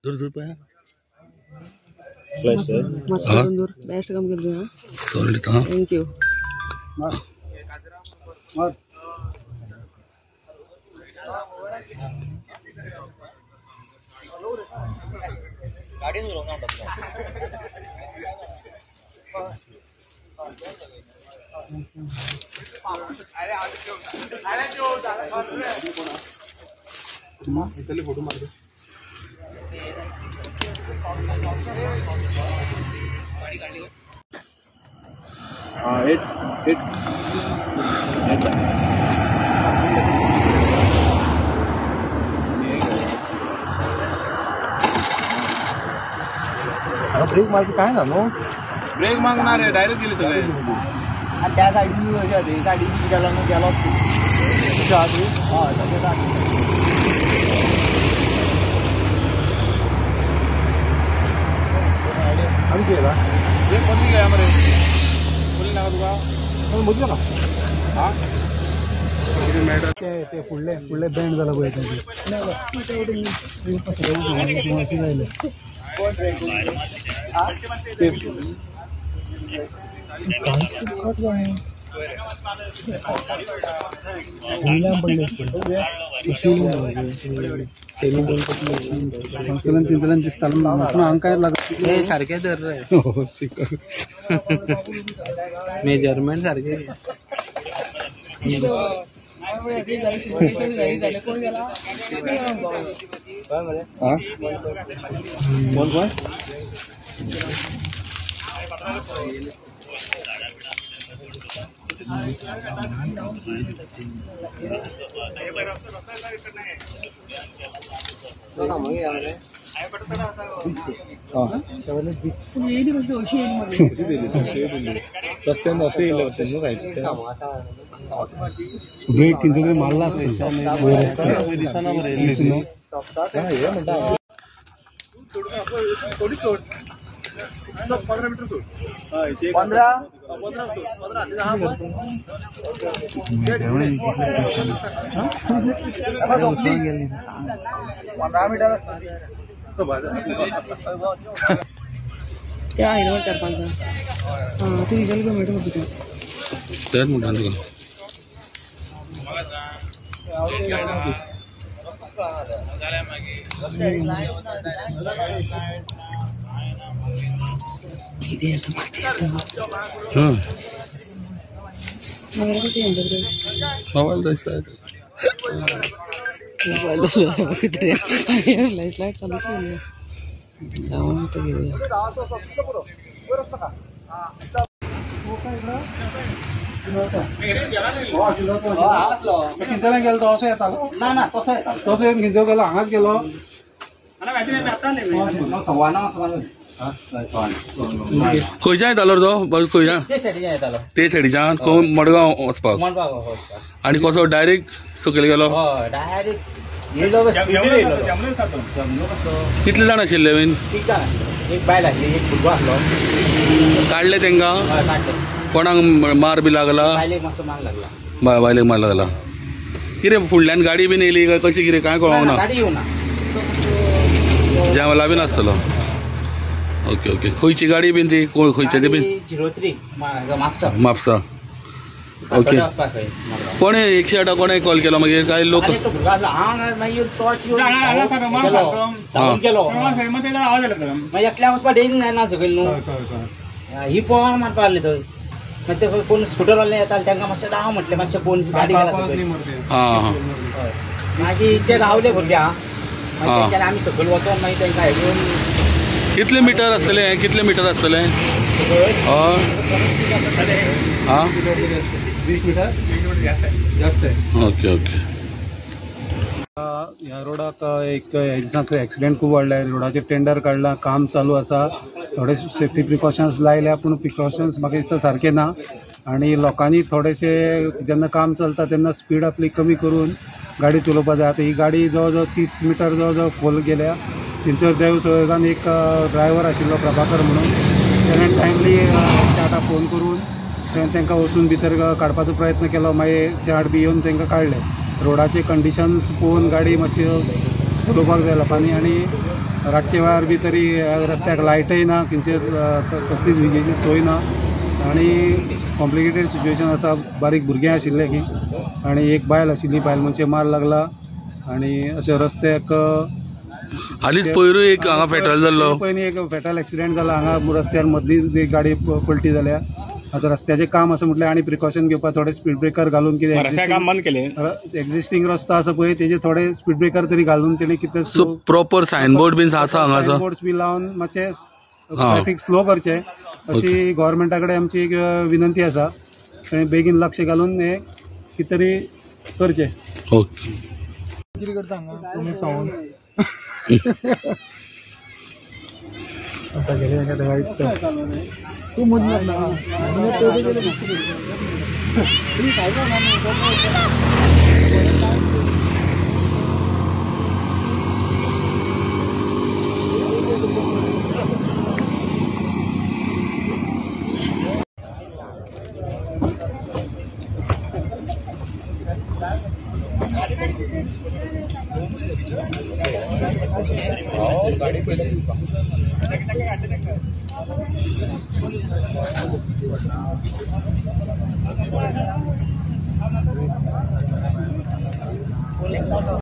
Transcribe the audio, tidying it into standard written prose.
दूर दूर pay flash है मस्त दूर बेस्ट काम कर रहे हैं। सॉलिड था। Thank you. मार गाड़ी दूर होना अरे फोटो मार दे। हाँ 8 8 8 ब्रेक मार काय ना नो ब्रेक मागणार आहे डायरेक्ट गेले सगळे। आणि त्या सायडीन सायडीन गेलो न्हू गेलो हय आनी केला ब्रेक बंद केला मरे बोल नाका तुका मदीं ना हां ते ते फुडले फुडले बँड जाला पळय तेजें सारखे धर रे मेजरमेंट सारखे। कोण कोण रस्त्यान अशें येयले न्हू काय ब्रेक कितें तरी मारला दिसना मरे म्हणटा 15 मीटर सोड 15 15 मीटर आसता ते आहे ना 4-5 जण। हां ते गेले मेळटा म्हाका तेच म्हणटा तुका किती येतं माती येतं मोबाईल दिसता मोबाईल लाईट लाईट चालू केली किंचल्यान गेलो तो असो येतालो ना ना तसो येतालो तसो येवन किंचो गेलो हांगाच गेलो 9:15 खंयच्यान येतालो तो खंयच्यान ते सायडीच्यान खंय मडगांव वचपाक आनी कसो डायरेक्ट सकयल गेलो? हय डायरेक्ट येयलो स्पिडीन येयलो। कितले जाण आशिल्ले बीन? एक बायल आसली एक भुरगो आसलो। काडले तेंका? काडले। कोणाक मार बी लागला? बायलेक मातसो मार लागला। बायलेक मार लागला। कितें फुडल्यान गाडी बीन येयली काय कशें कितें कांय कळोंक ना? गाडी येवना जेवला बीन आसतलो। ओके ओके खंयची गाडी बीन ती खंयची ती बीन? 03 म्हापसा। म्हापसा ओके। कोणे 108 कोणे कॉल केलो मागीर काय लोक गेलो एकल्या वचपा डेरिंग जायना सकयल न्हू ही पळोवन मारपा लागली थंय। मागीर ते कोण स्कुटर वाले येताले तांकां मातशें राव म्हटलें मातशें कोण गाडी गेला सकयल। मागीर ते रावले भुरग्यांक मागीर तेंच्यानी आमी सकयल वचोन मागीर तांकां हें घेवन कितले मिटर आसतले? कितले मिटर आसतले? हय 20 मिटर जास्त. ओके ओके ह्या रोडाक एक ह्या दिसांक एक्सिडेंट खूब वाडले. रोडाचेर टेंडर काडला, काम चालू आसा, थोडे सेफ्टी प्रिकॉशन्स लायल्या पूण प्रिकॉशन्स म्हाका दिसता सारके ना आनी लोकांनी थोडेशे जेन्ना काम चलता तेन्ना स्पीड आपली कमी करून गाडी चलोवपा जाय. आतां ही गाडी जवळ जवळ 30 मिटर जवळ जवळ खोल गेल्या. थंयसर देव सहयोगान एक ड्रायव्हर आशिल्लो प्रभाकर म्हणून, तेणें टायमली 108 फोन करून तेणें तांकां वचून भितर काडपाचो प्रयत्न केलो. मागीर 108 बी येवन तांकां काडले. रोडाचे कंडिशन्स पळोवन गाडी मातशी चलोवपाक जाय लोकांनी आनी रातचे वेळार बी तरी रस्त्याक लायटय ना, खंयचे कसलीच विजेची सोय ना आनी कॉम्प्लिकेटेड सिच्युएशन आसा. बारीक भुरगें आशिल्ले की आनी एक बायल आशिल्ली, बायल मनशे मार लागला आनी अशें रस्त्याक हालींच पयरूय एक हांगा फेटल जाल्लो, पयलीं एक फेटल एक्सिडेंट जाला हांगा रस्त्यार, मदली एक गाडी पलटी जाल्या. आतां रस्त्याचें काम आसा म्हटल्यार आनी प्रिकॉशन घेवपाक थोडे स्पीड ब्रेकर घालून कितें काम बंद केलें, एक्झिस्टींग रस्तो आसा पळय तेजे थोडे स्पीड ब्रेकर तरी घालून तेणी कितें प्रॉपर सायनबोर्ड बीन आसा हांगा, सायनबोर्ड बी लावन मातशें ट्रॅफिक स्लो करचें अशी गव्हर्मेंटा कडेन आमची एक विनंती आसा. ताणें बेगीन लक्ष घालून हें कितें तरी करचें. ओके, कितें करता हांगा तुमी सावन आतां गेले तूं मदीं गाडी.